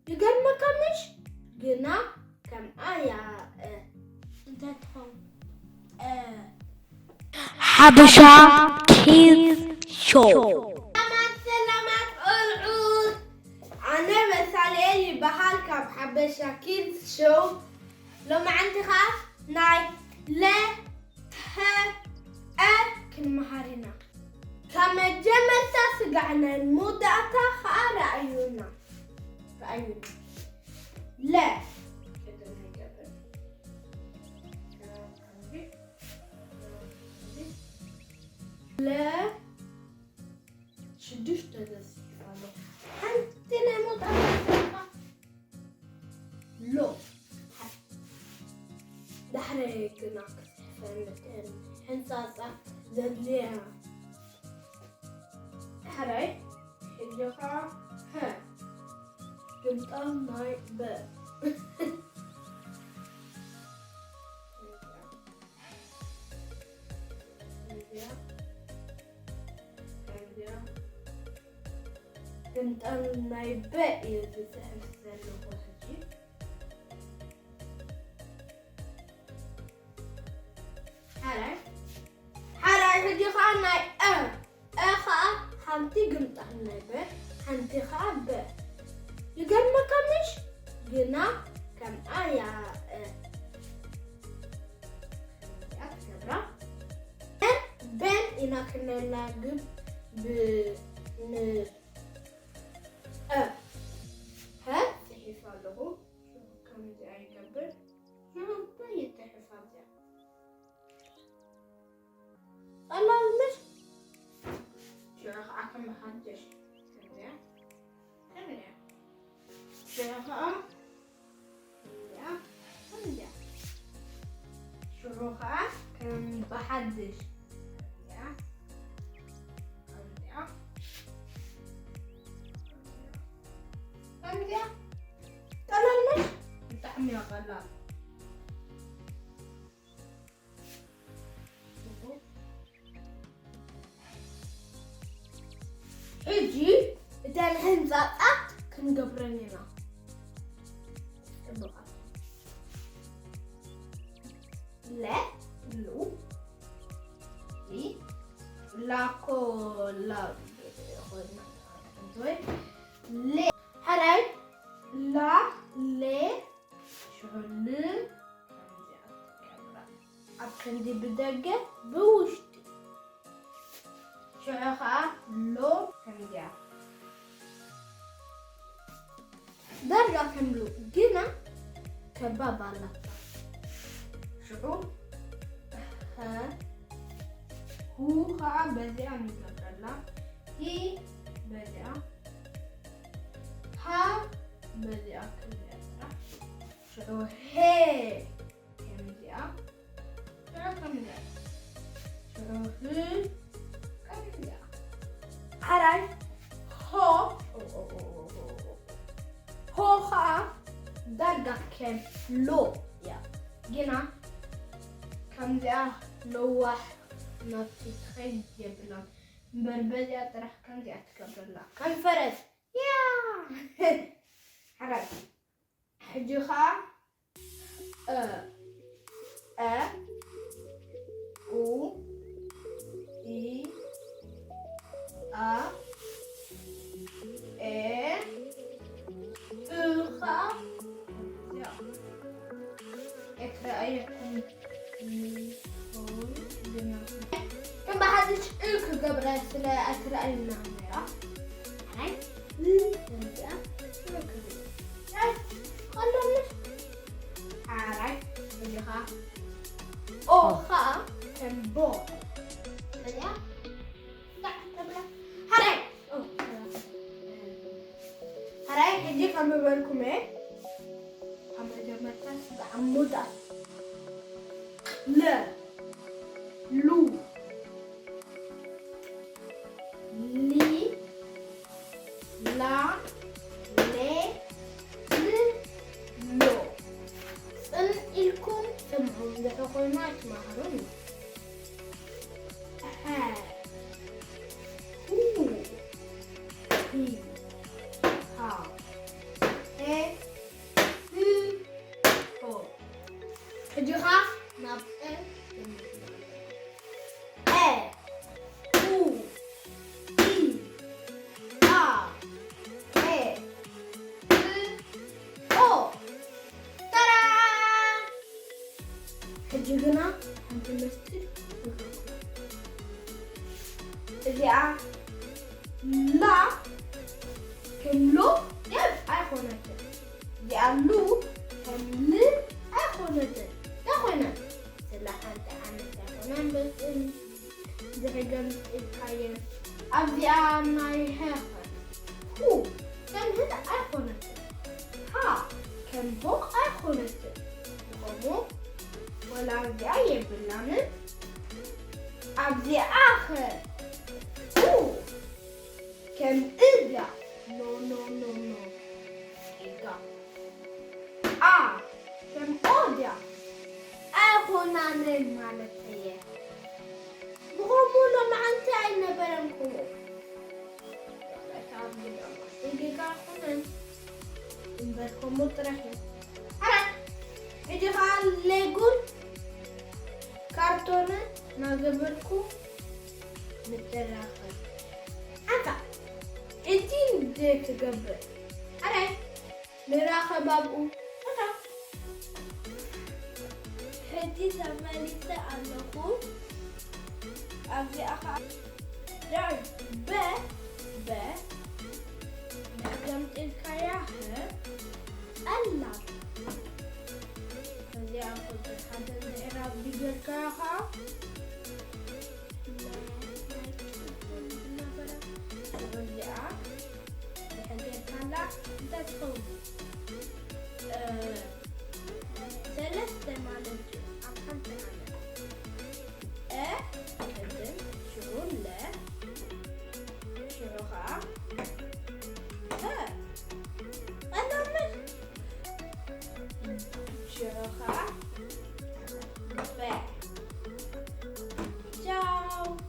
ይገርመካ ምሽ? ግና ከምኣ እያ፣ እ፣ እንታይ ትኸውን? እ፣ ሓበሻ ኪድስ ሾው። ሰላማት፣ ሰላማት ቆልዑት። ኣነ በሳልኤል ይበሃል ካብ ሓበሻ ኪድስ ሾው። ሎማዓንቲ ኸኣ ናይ ለ፣ ሀ፣ አ ክንመሃር ኢና። ካብ መጀመርታ ስጋዕ ናይ መወዳእታ ኸኣ ረኣዩና። ረኣዩና። ለ። ለ። ሽዱሽተ ተጻሒፉ ኣሎ። ሓንቲ ናይ መውጻእታ ሎ። ዳሕረይ ግና ክትጽሕፈኒ ሕንጻጻ ዘድልያ። ዳሕረይ ሕጂ ኸኣ ሀ። ግምጣል ናይ በ። እዚኣ፣ እዚኣ። ግምጣል ናይ በ እየ ዝጽሕፍ ዘለኹ ሕጂ። ሓራይ፣ ሓራይ ሕጂ ኸኣ ናይ እ፣ እ ኸኣ ሓንቲ ግምጣል ናይ በ፣ ሓንቲ ኸኣ በ። ይገርመካ ምሽ? ግና ከምኣ እያ እ። እዚኣ ትገብራ። በን ኢና ክነላግብ ብ-፣ ን-፣ እ። ሀ ጽሒፍ ኣለኹ። ከምዚኣ ይገብር። ሽዑ በ ይጽሕፍ ኣብዚኣ። ቀላል ምሽ? ሽዑ ኸዓ ከም ሓድሽ። ከምዚኣ። ከምዚኣ። ሽዑ ኸዓ ከምዚኣ። ከምዚኣ። ሽዑ ኸዓ ከም ብሓድሽ። ከምዚኣ። ከምዚኣ። ከምዚኣ። ቀላል ምሽ? ብጣዕሚ እያ ቀላል። ሕጂ እተን ሕንጻጻት ክንገብረን ኢና። ጽቡቓት። ለ፣ ሉ፣ ሊ፣ ላኮ፣ ላ፣ ለ፣ ሓራይ፣ ላ፣ ሌ፣ ሽዑ ል፣ ከምዚኣ ትገብራ። ኣብ ክንዲ ብደገ ብውሽጢ። ሽዑ ኸዓ ሎ ከምዚኣ። ዳርጋ ከም ሉ ግና ከባብ ኣላታ። ሽዑ ሀ፣ ሁ ኸዓ በዚኣ ንገብረላ። ሂ በዚኣ። ሃ በዚኣ ከምዚኣ ጥራሕ። ሽዑ ሄ ከምዚኣ። ሽዑ ከምዚኣ። ሽዑ ህ ከምዚኣ። ሓራይ ሆ፣ ሆ ኸዓ ዳርጋ ከም ሎ እያ። ግና ከምዚኣ ለዋሕ ናብቲ ትኸይድ የብላን። እምበር በዚኣ ጥራሕ ከምዚኣ ትገብረላ። ከም ፈረስ። ያ! ሓራይ። ሕጂ ኸዓ እ፣ አ፣ ኡ፣ ኢ፣ ኣ፣ ኤ፣ እ ኸዓ ያ። ኤርትራ ኣየኩን። ከም ብሓድሽ እ ክገብረ ስለ ኣይትረኣይና ነይራ። ሓራይ እ ከምዚኣ እ ክብል። ኣይ፣ ቀለምሽ። ሓራይ እዚኻ ኦ ኸኣ ከም ቦ። እዚኣ ዳዕ ተብላ። ሓራይ። ኦ። ሓራይ ሕጂ ከም ዝበልኩም እየ። ካብ መጀመርታ ስጋዕ ሙዳ። ለ። ሉ። ሊ። ላ። ሌ። ል። ሎ። ጽን ኢልኩም ስምዑ። እንድሕር ኮይኑ ኣይትመሃሩን። ሐ። ሁ። ሂ። ሃ። ሄ። ግና ሓንቲ መስጢር ይገብር። እዚኣ ላ ከም ሎ የብ ኣይኮነትን። እዚኣ ሉ ከም ል ኣይኮነትን። እንታይ ኮይና? ስለ ሓንቲ ዓይነት ኣይኮነን መስጢር። ዝሕገም ኢልካየን። ኣብዚኣ ናይ ሀ ኸ? ሁ ከም ህት ኣይኮነትን። ሃ ከም ሆ ኣይኮነትን። ንኸምኡ ወላ ኣብዚኣ የብላንን። ኣብዚኣ ኸ? ሁ ከም እ ድያ? ኖ፣ ኖ፣ ኖ፣ ኖ። ጌጋ። ኣ ከም ኦ ድያ? ኣይኮናንን ማለት እየ። ብኸምኡ ሎማዓንቲ ኣይነበረን ከምኡ። ጌጋ ኣይኮነን እምበር ከምኡ ጥራሕ እዩ። ሕራይ፣ ሕጂ ኸኣ ሌጎን ካርቶንን እናገበርኩ ንተራኸብ። ኣታ፣ ሕጂ እንደ ክገብር። ሕራይ፣ ንራኸብ ኣብኡ። ኣታ። ሕጂ ተመሊሰ ኣለኹ። ኣብዚኣ ኸኣ ድሕር በ፣ በ፣ ድሕር ገምጢልካያ ህ፣ ጸላም። እዚኣ ቁጽሪ ሓደ እንድሕር ኣብ ዲገርካያ ኸኣ፣ ለ፣ ናይ ቅድም ዝነበረ ሽዑ እዚኣ ድሕር ጌርካላ እንታይ ትኸውን? እ፣ ሰለስተ ማለት እዩ ኣብ ሓንቲ ዓመት። እ፣ ቅድም፣ ሽዑ ለ፣ ሽዑ ኸዓ ሀ። ቀዳምነት ሽዑ ኸዓ በ።